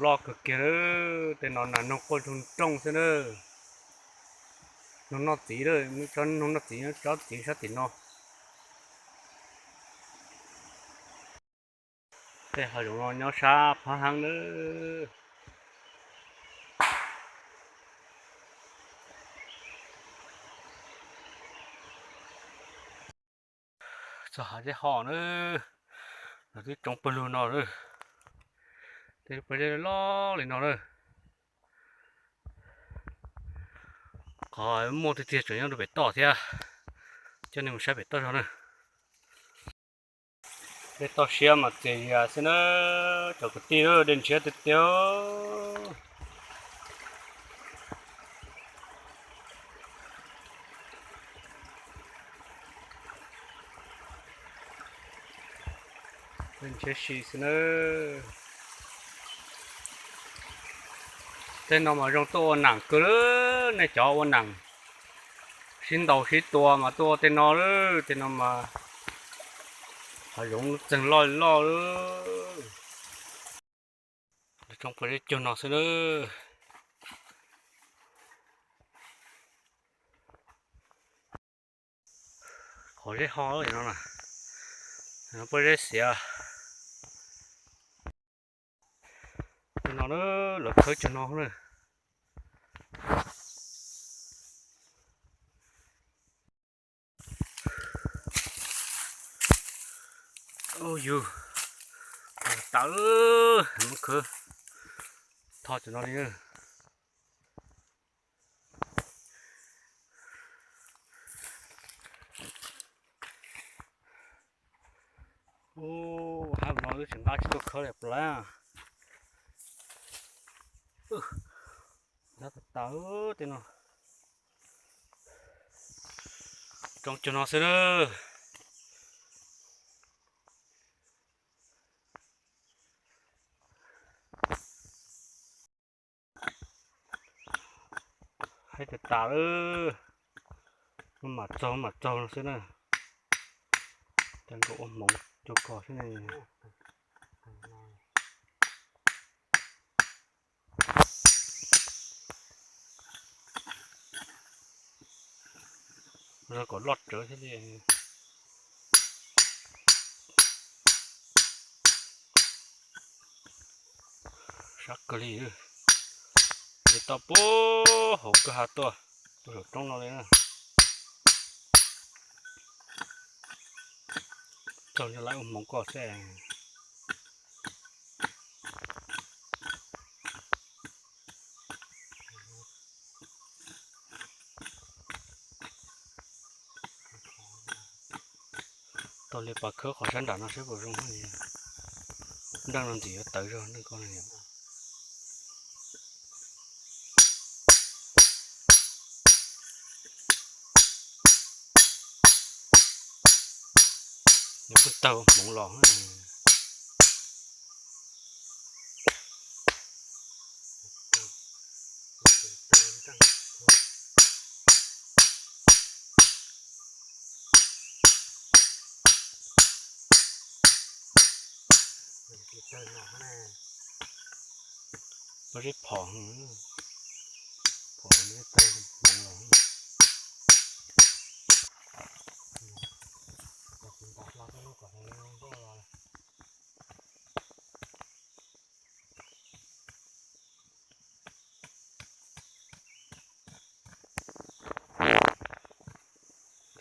Loj kawg kiag lawm, tej no nas noog quaj nroog nroog xwb na. Noog noj txiv lawm, tsob noog noj txiv, tsob txiv sab tim no. Tej hav zoov no nyob sab phab heeb na. Txog hav zeb ho na, los twb tsoo pawg lug no na. Tej pob zeb loj li no na. Qhov muaj tiag tiag tseem nyob rau pem toj thiab. Coj nej mus saib pem toj zog na. Dej toj siab mas txias zias xwb na, cov kwv tij, dej ntshiab tiag tiag. Dej ntshiab si xwb na. Tej no mas zoo tuaj ua nam kawg, nej cov ua nam sib ntaus sib tua mas tuaj ua tej no, tej no mas hav zoov txeeg loj loj. Tsoo pob zeb cuag no xwb na. Qhov zeb ho no na, pob zeb xiav. Tej no na, lawv khawb cuag no na. Ub yug, tawv, muab khawb tho cuag no li na. Ub, hab no wb tsis nqa tsis tuaj khawb li plab. Ntab tas tas tej no. Tsoo cuag no xwb na. Haib tas tas lawm, mam txaug mam txaug no xwb na. Cov nkaus ua hmoov cuag kos xwb ne. Zoo kom loj rawv thiab li. Sab kawg li, li toj puag hauv kwj ha tuaj, tuaj saum roob no li na. Txaug nyob lawv ua hmoov koj xwb. Tau li pas khawb qhov sab nram no saib puas zoo. Nreej no ntxim yuav tawv zog nreej ko no. Nws pheej tawg hmoov los. Pob zeb phom, phom zeb tawg hmoov los.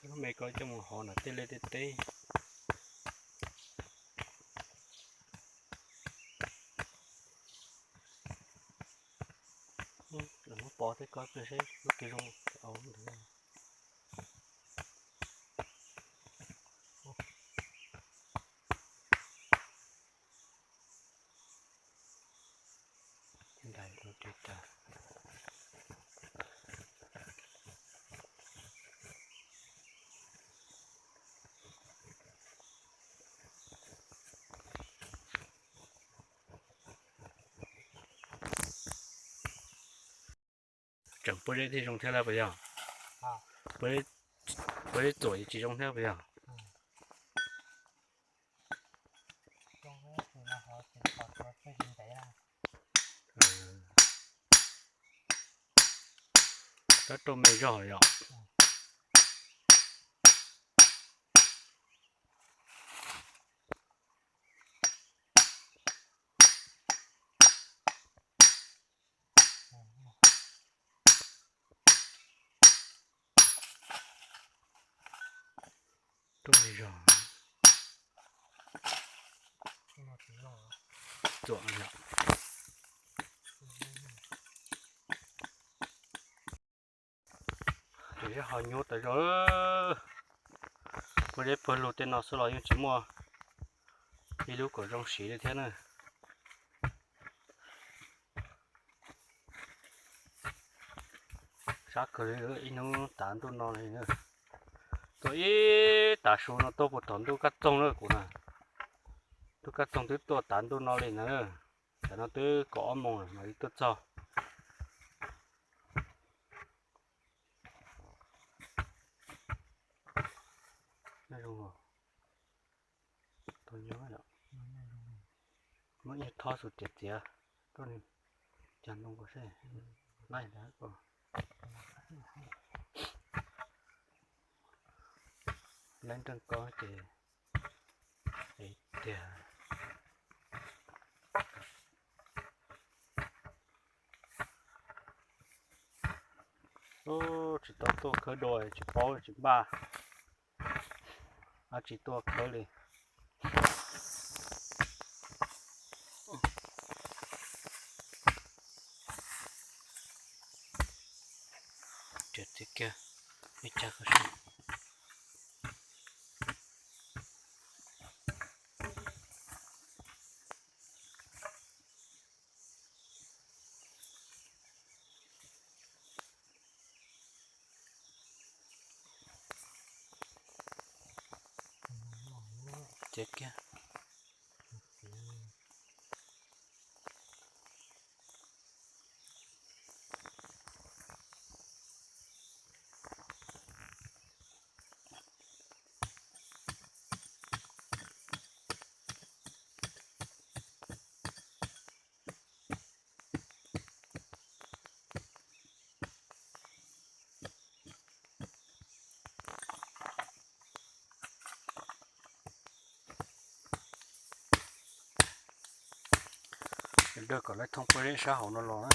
Lub me ko coj mus hov nram tej liaj tej teb. Muab pov tej ko saib lub twg zoo au ntawd. Ntais rau ris tas. Tseem pob zeb thiaj zoo thiab lawm puas yog? Pob zeb txuam tsis zoo thiab puas yog? Rab rauj me zog yom. Rauj me zog. Txuam yom. Ces ho nyuaj tas zog. Puag deb puag lug tej no xwb los yeej tsis muaj ib lub kom zoo siv li thiab na. Sab kawg li, ib hnub tav ntuj no li na. Tuaj ib tav su no tuaj puag thaum ntuj kaj txoog na kuv na. Ntuj kaj txoog twb tuaj tav ntuj no li na. Tam no twb kaum ob moos lawm mam li tuaj txog. Muab ib thob xus tiav txiav, cog ntoo nkaus seb. Laib ntawd, laib nreej ko ces tiag. Tsis tau tuaj khawb dua tsis paub tsis npaj, tsis tuaj khawb li. Tiav txiav kiag ib tsab ko seb. Txiav kiag. Dawj kom lawv thoob pob zeb sab hauv no los na.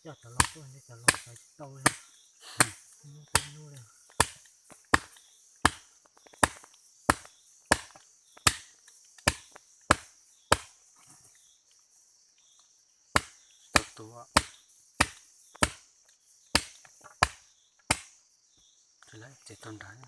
Coj cov laus tuaj, cov laus sawv tsis tau li. Hnub twb hnub li. Tau tua. Tsev tau nrad.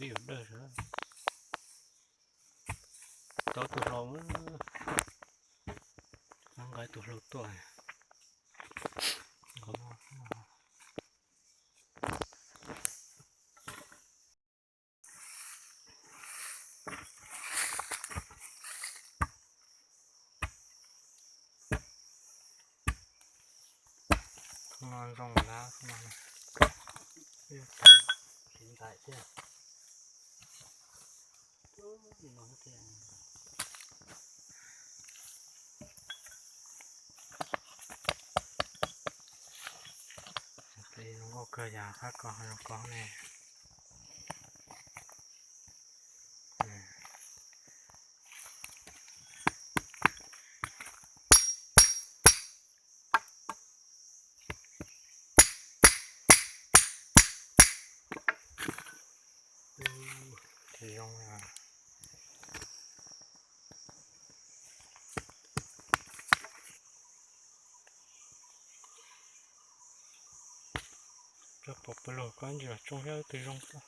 Twb yuav dawj, tau tus hlau, nqa tus hlau tuaj. Tus no zoo lab no, siv ntais thiab. Zoo nkauj kawg yog qab ko zoo ko ne. Zoo. Coj pov pawg lug koj ntsis los tsoo saib twg zoo.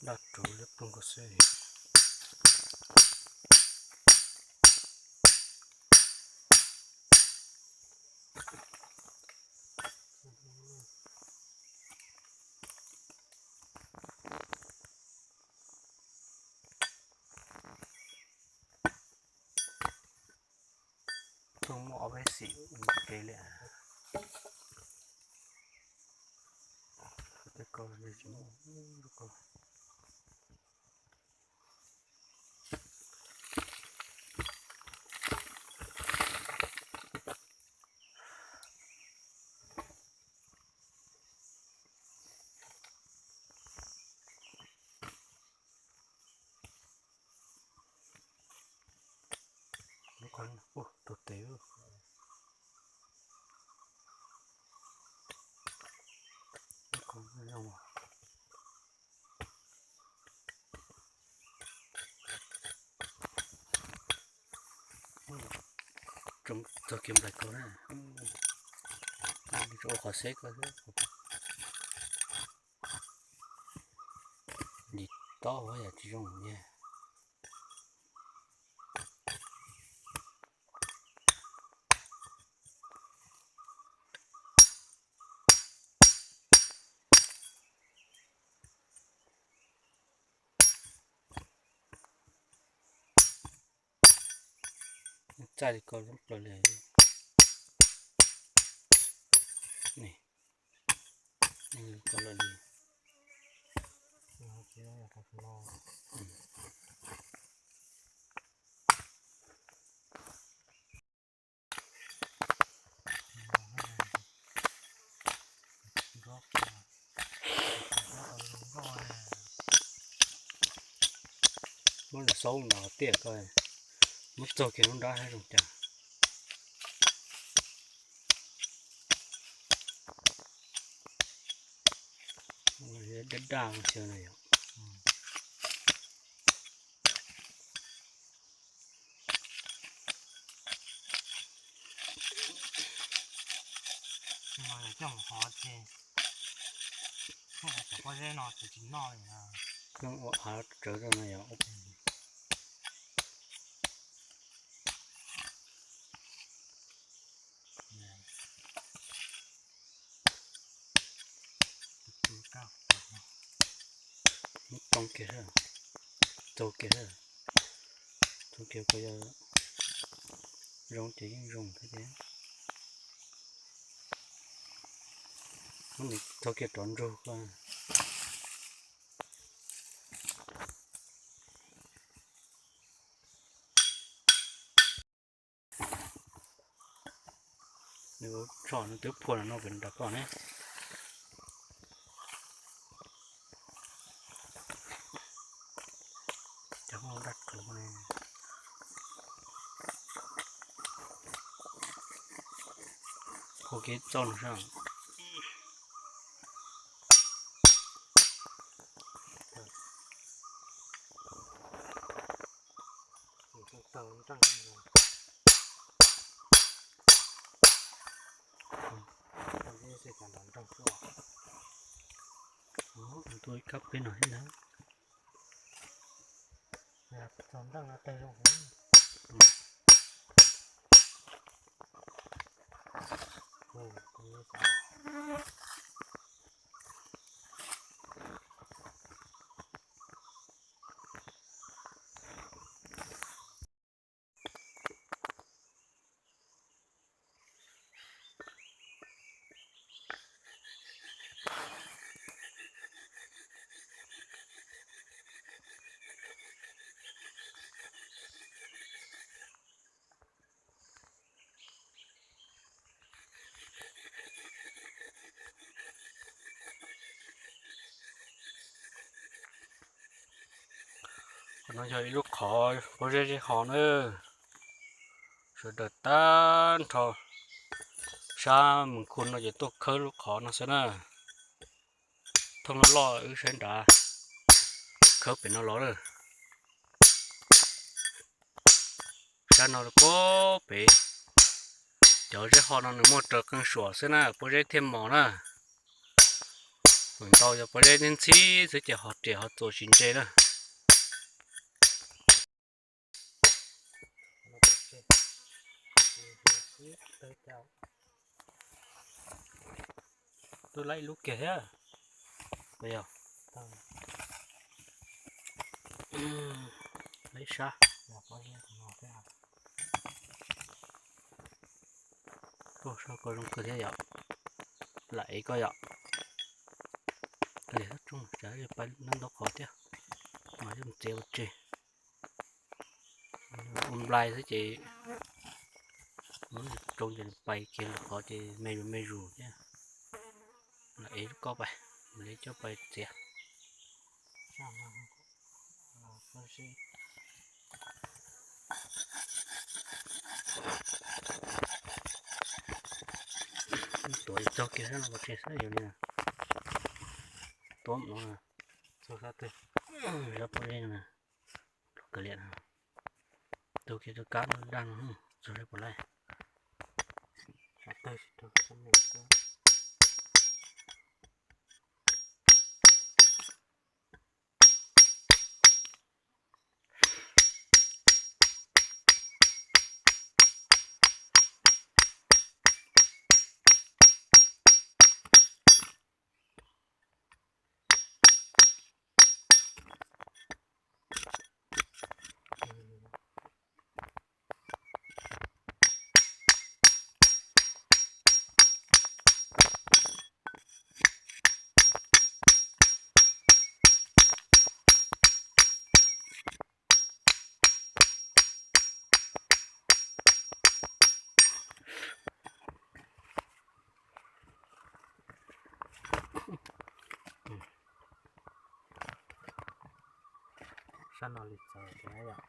Daj ruv liab ploog koj xwb. Pheej muaj ob peb xim ua kev li. Tej ko tsis muaj. Lub qhov ub tug tes. Lub qhov zoo. Txog kiag nplaim kaus na. Ua qhov xeb ko xwb. Lim tob yam tsis zoo nyag. Txaij li ko zoo plaws li. Ni, ko lawm li. Muab lus xaub no tiaj ko, muab txog kiag lub nrab saib zoo cas. Daj daj xyov na yom. Coj mus hov ces cov pob zeb no ces tsis noj li. Coj ua av tsawv rau no yom. Muab tsoo kiag, txaug kiag, txaug kiag ko yog zoo ces yeej zoo thiab ces. Muab nws txaug kiag rov ntsug ko. Nws ua tshom nws twb phua no pem nram koj ne. Cov daj ruv ne. Hu kev txaus nws saib. Tua ib kab peb no thiab na. Txog nreej no tawg zoo. No yog ib lub qhov pob zeb zeb ho na. Sawv daws tag nrho sab Mes Khus no ces tuaj khawb lub qhov no xwb na. Thooj loj loj wb saib nrad, khawb pem no los lawm. Sab no puag pem, cov zeb ho no nws muaj raws qeej suam xwb na, pob zeb thiaj mos na. Feem ntau yog pob zeb ntxhib ntxhib xwb ces ho riam ho txuas tsis ntse na. Twb laib ib lub kiag thiab. Yog, laib sab. Ua, sab ko zoo kawg thiab yom. Lam ev koj yom. Liam tsooj tsam pais noj ntau qhov thiab, mas yog txiav ua tseg. Ua nplai xwb ces, tsoo ces pais kiag lwm qhov ces me zus me zus thiab. Lam ev koj pais, mam li coj pais txiav. Tuav txog kiag no pov tseg xwb yog li. Tuav no, txog sab twg, sab pob zeb no, kav liam, taug kiag rau kab daj no, txog sab puas laij. Sab no li txawv thiab yom.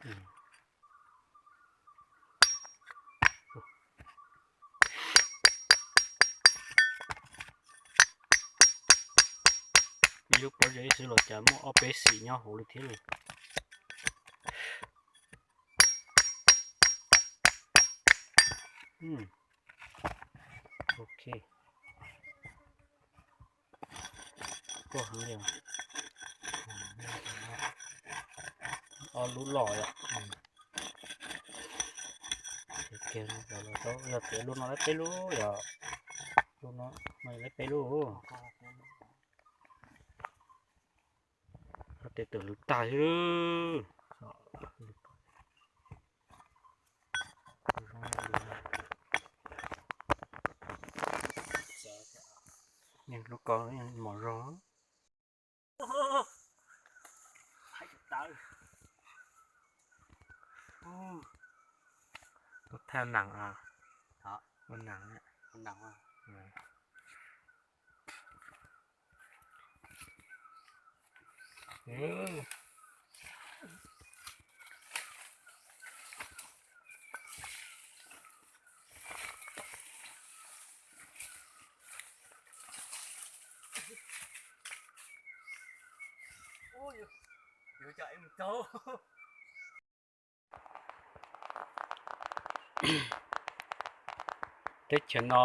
Ib lub pob zeb xwb los cas muaj ob peb xim nyob hauv li thiab li. Ok. Koj heev li. Ob lub los yom. Yog txiav lub no laib peb lub yom. Lub no laib peb lub. Tes tawm lwv tag xwb. Lub ko mos zog. Ua thaj nees, ua nees. Teb chaws no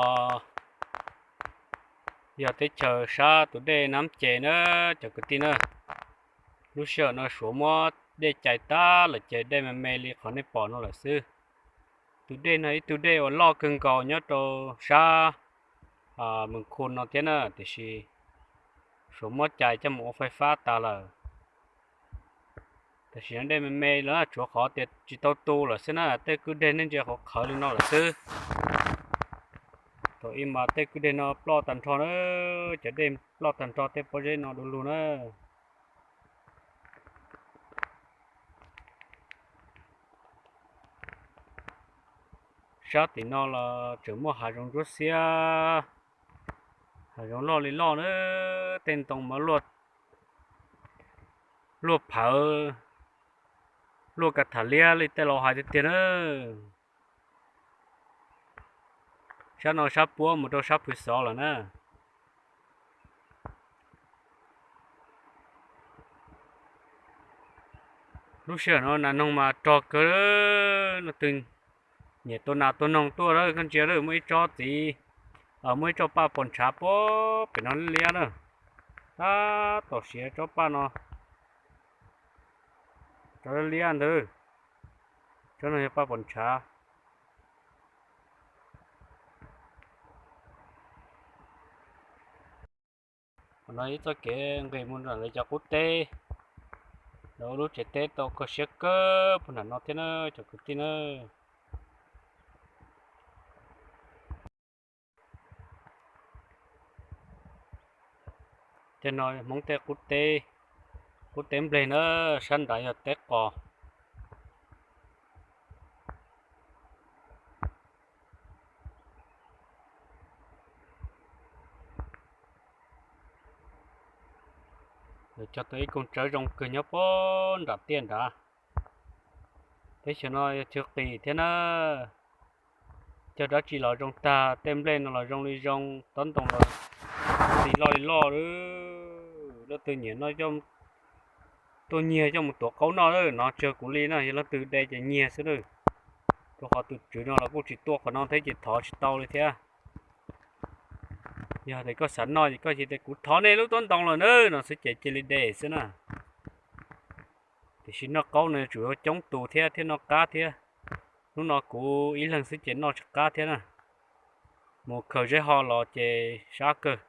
yog teb chaws sab tus dej Nab Ces na cov kwv tij na. Lub sij hawm no Suav muab dej cais tag lawm ces dej me me li qhov nej pom no lawm xwb. Tus dej no ib tug dej uas loj kawg nkaus nyob rau sab Mes Khus no thiab na, tiam sis Suav muab cais coj mus ua fais fab tas lawm. Tam sim no dej me me lawm, tshuav qhov tias tsis tau tu lawm xwb na, tej kwj deg nej ntsia qhov qhawv li no lawm xwb. Thaum ub mas tej kwj deg no ploj tag nrho na, cov dej ploj tag nrho tej pob zeb no du lug na. Sab tim no los tseem muaj hav zoov ntsuab xiab, hav zoov loj li loj na, tej ntoo mas luaj phawv, Luaj ka tham liab li tej laus hais tiag tiag na. Sab no sab puab mus rau sab Phwv Xov lawm na. Lub sij hawm no nas noog mas rog kawg, leej twg nyiam tua nas tua noog tuaj lawm, koj ntsia lawm, muaj ib tsob txiv, muaj ib tsob paj pos ntshav puag pem no liab liab na. Tab tom siav tsob paj no, tsob liab liab ntawd. Tsob no yog paj pos ntshav. Qhov no ib txoj kev nqis mus nram lawv cov qub teb, lawv ua lub tsev teb tau kho siab kawg puag nram no thiab na cov kwv tij na. Tej no Hmoob tej qub teb, qub teb nplej na, sab nrad yog teb qos. Cog tau ib koog tsawb zoo kawg nyob puag nram tiaj nrad. Teb chaws no yog chaw qis thiab na. Cog dab tsi los zoo tag, tej nplej no los zoo li zoo, tob ntoo los li loj li loj. Leej twg nyiam no tuaj nyiag coj mus tuav qaub noj, no tsawg kuv li no, yog leej twg de ces nyiag xwb na. Rau qhov tus tswv no los kuj tsis tuaj qhov no thiab ces thov tsis tau li thiab. Yog tias koj xav noj ces koj cia tias kuv thov nej lub tob ntoo lawm na no xwb ces cia li de xwb na. Tiam sis noj qaub no yuav tsum coob tus thiab thiaj noj qab thiab. Hnub no kuv ib leeg xwb ces noj tsis qab thiab na. Mus khaws zeb ho los ces sab kawg.